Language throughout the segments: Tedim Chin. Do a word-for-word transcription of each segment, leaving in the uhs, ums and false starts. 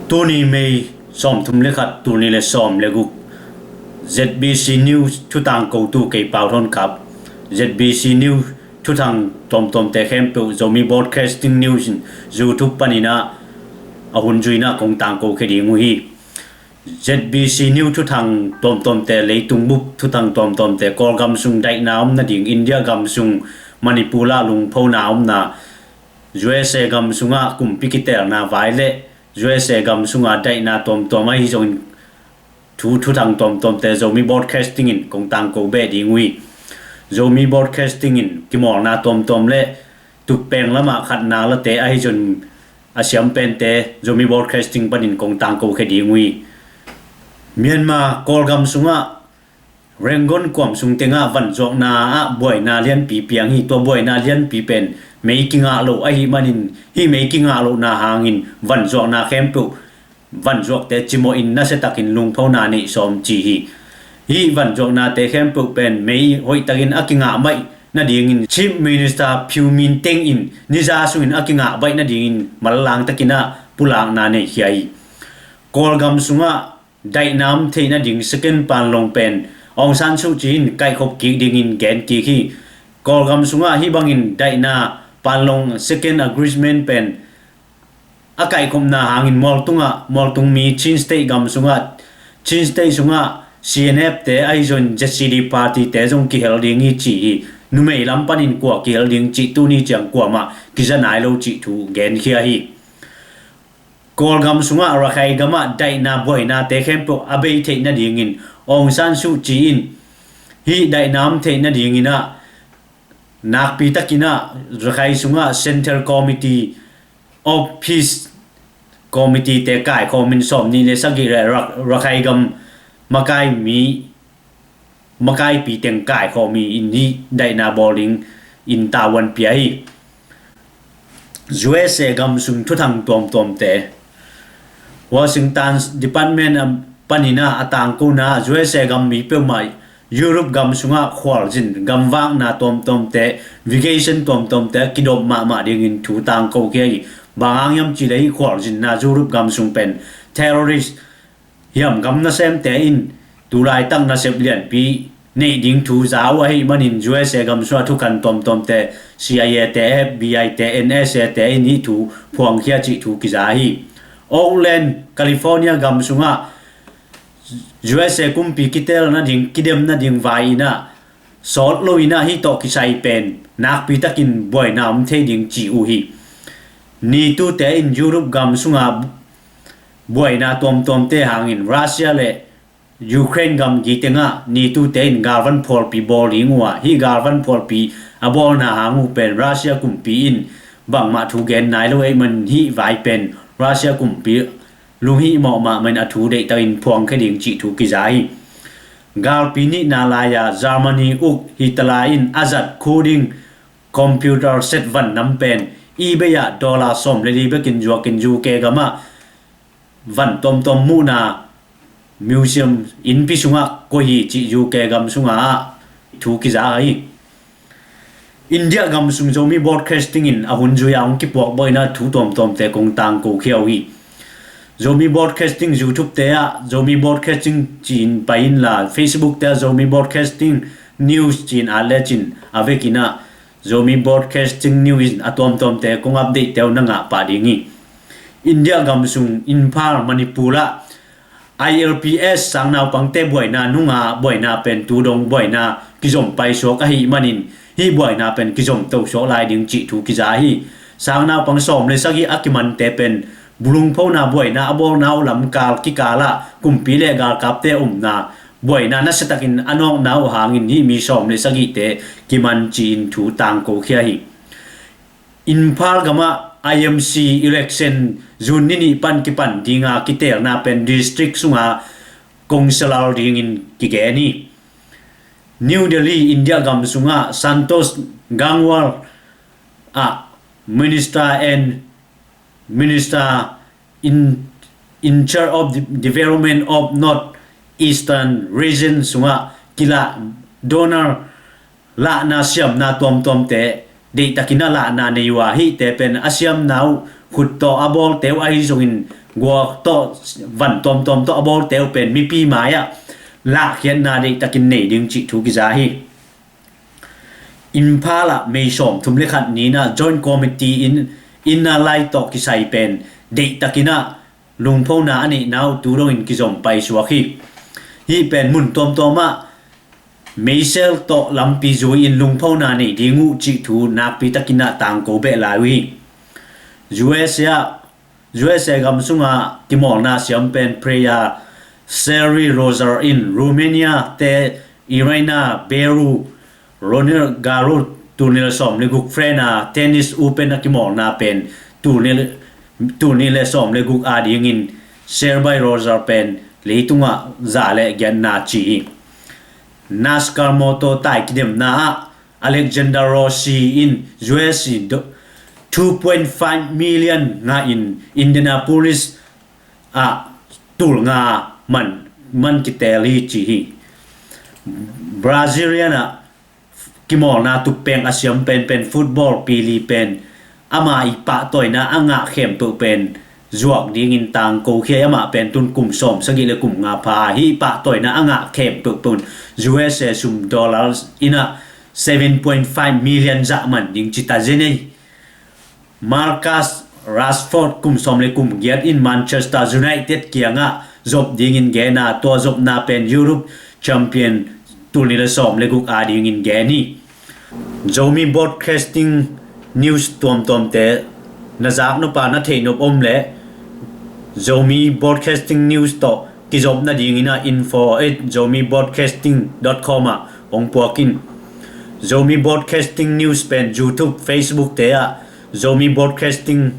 Tuni May sawmthum le khat, tul nih le sawm le guk, Z B C News thutang kotu kei Pau Thawn Kap. Z B C News thuthang tuamtuamte khempeuh Zomi Broadcasting News in YouTube panin ah a hun zuinah kong tangko khia ding uh hi. Z B C News thuthang tuamtuamte, leitung bup thuthang tuamtuamte, Kawlgam sung daihna om nading, India gam sung Manipur ah lungphona omna, U S A gam sungah kumpi kitelna vai le U S A gam sungah daihna tuamtuam ahi zongin thu thuthang tuamtuamte Zomi Broadcasting in kong tangko beh ding uh hi. Zomi Broadcasting in kimawlna tuamtuam le tukpeng lamah khatna late ahi zongin a siam pente Zomi Broadcasting panin kong tangko khia ding uh hi. Myanmar Kawlgam sungah Rangoon kuam sung tengah vanzuakna ah buaina lianpi piang hi. Tua buaina lianpi pen mei kingah loh ahi manin, hih mei kingah lohna hangin vanzuakna khempeuh, vanzuakte cimawhin nasiatakin lungphona neih sawm ci hi. Hih vanzuaknate khempeuh pen mei hoihtakin a kingah baih nadingin Chief Minister Pheu Min Teng in niza sungin a kingah baih nadingin manlangtakin ah pulakna neihkhia hi. Kawlgam sungah daihna om theih nading second panlong pen Aung San Suu Kyi in kaihkhop kik dingin gen kik hi. Kawlgam sungah hih bangin daihna panlong second agreement pen a kaihkhopna hangin mualtungah, mualtung mi Chin State gam sungah, Chin State sungah C N F te ahi zongin Z C D party te zong kihel ding hi ci hi. Numei lam panin kua kihel ding cih tuni ciang kuamah kiza nai lo cih thu genkhia hi. Kawlgam sungah Rakhine gamah daihna buainate khempeuh a bei theih nadingin Aung San Suu Kyi in hih daihna om theih nadingin ah nakpi takin ah Rakhine sungah Central Committee of Peace Committee te kaikhawmin sawm nih le sagih le Ra-, Rakhine gam makai mi, makaipi teng kaikhawmin hih daihna bawl dingin tavuan pia hi. U S A gam sung thuthang tuamtuamte, Washington Department panin ah a tangkona U S A gam mi peuhmah Europe gam sungah khualzin gamvakna tuamtuamte, vacation tuamtuamte a kidop mahmah dingin thu tangko khia hi. Bang hang hiam cih leh hih khualzinna Europe gam sung pen terrorist hiam gam nasemte in tulaitak nasep lianpi neih ding thu za uh ahih manin U S A gam sungah thukan tuamtuamte, C I A te, F B I te, N S A te in hih thu phuangkhia cih thu kiza hi. Oakland, California gam sungah U S A kumpi kitel nading, kidem nading vai in ah sawt lo in ah hih tawh kisai pen nakpi takin buaina om thei ding ci uh hi. NATO te in Europe gam sungah buaina tuamtuamte hangin Russia le Ukraine gamgi tengah NATO te in galvan phualpi bawl ding uh a, hih galvan phualpi a bawlna hang uh pen Russia kumpi in bangmah thu gen nai lo ahih man hih vai pen Russia kumpi lunghihmawh mahmah in a thu deihtakin phuangkhia ding cih thu kiza hi. Galpi nihna lai-a Germany uk Hitler in a zat khu ding computer set van nam pen eBay ah dollar sawm le li bekin zuakin U K gamah van tuamtuam muhna museum innpi sungah koih hi cih U K gam sungah thu kiza hi. India gam sung Zomi Broadcasting in a hun zui-a hong kipuak bawina thu tuamtuamte kong tangko khia uh hi. Zomi Broadcasting YouTube te ah Zomi Broadcasting ci-in pai inla, Facebook te ah Zomi Broadcasting News ci-in at lecin a vekin ah Zomi Broadcasting News in a tuamtuamte kong update te uh na ngah pah ding hi. India gam sung Imphal, Manipur ah I L P S sangnaupangte buaina nunga buaina pen tu dong buaina kizom paisuak ahih manin hih buaina pen kizom tosuak lai ding cih thu kiza hi. Sangnaupang sawm le sagih a kimante pen bulungphona buaina a bawlna uh lamkal kikal ah kumpi le galkapte omna buaina nasiatakin a nawkna uh hangin hih mi sawm le sagihte kiman ci-in thu tangko khia hi. Imphal gamah I M C election June ni nih pan kipan dinga kitelna pen district sunga councillor dingin kigen hi. New Delhi, India gam sungah Santosh Gangwal ah Minister and Minister in, in charge of the development of North Eastern region sungah kilah donor lahna siamna tuamtuamte deihtakin a lahna nei uh a, hihte pen a siamna uh khut tawh a bawlte uh ahi zongin guak tawh, van tuamtuam tawh a bawlte uh pen mipi mai-ah lahkhiatna deihtakin nei ding cih thu kiza hi. Imphal ah May sawm thum le khat ni-in ah Joint Committee in Inner Line tawh kisai pen deihtakin ah lungphona a neihna uh tu dongin kizom paisuak hi. Hih pen mun tuamtuam ah meisel tawh lampi zui-in lungphona nei ding uh cih thu nakpitakin ah tangko beh lai uh hi. U S A ah, U S A gam sunga kimawlna siam pen Prayer Sherry Roger in Romania te Irina Beru, Roland Garros tul nih le sawm le guk France a Tennis Open a kimawlna pen tul nih le, tul nih le sawm le guk adingin Sherry Roger pen leitungah za le giatna ci hi. NASCAR motor tai kidemna ah Alexander Rossi in U S in two point five million ngahin Indianapolis ah tul nga man, man kitel hi ci hi. Brazilian ah kimawlna tuppeng a siam penpen football Pele pen ama i pahtawina a ngah khempeuh pen zuak dingin tangko khia hi. Amah pen tun kum sawm sagih le kum nga pha hi. Pahtawina a ngah khempeuh pen U S A sum dollars in ah seven point five million zah man ding ci ta zen ei. Marcus Rashford kum sawm le kum giat in Manchester United kiangah zop dingin gen a, tua zopna pen Europe Champion tul nih le sawm le guk adingin gen hi. Zomi Broadcasting News tuamtuamte na zak nop a na theih nop om leh Zomi Broadcasting News tawh kizop nadingin ah info at zomi broadcasting dot com ah hong puak in. Zomi Broadcasting News pen YouTube, Facebook te ah Zomi Broadcasting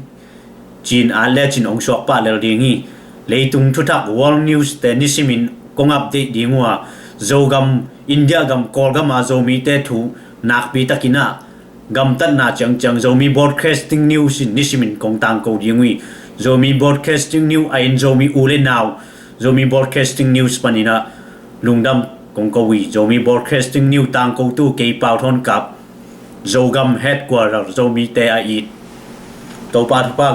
ci-in at lecin hong suak pah lel ding hi. Leitung thuthak World News te nisimin kong update ding uh a, Zogam, India gam, Kawlgam a Zomite thu nakpitakin ah gamtatna ciangciang Zomi Broadcasting News in nisimin kong tangko ding uh hi. Zomi Broadcasting News a in Zomi u le nau Zomi Broadcasting News panin ah lungdam kong ko uh hi. Zomi Broadcasting News tangkotu kei Pau Thawn Kap, Zogam Headquarter Zomite a it. Topa thupha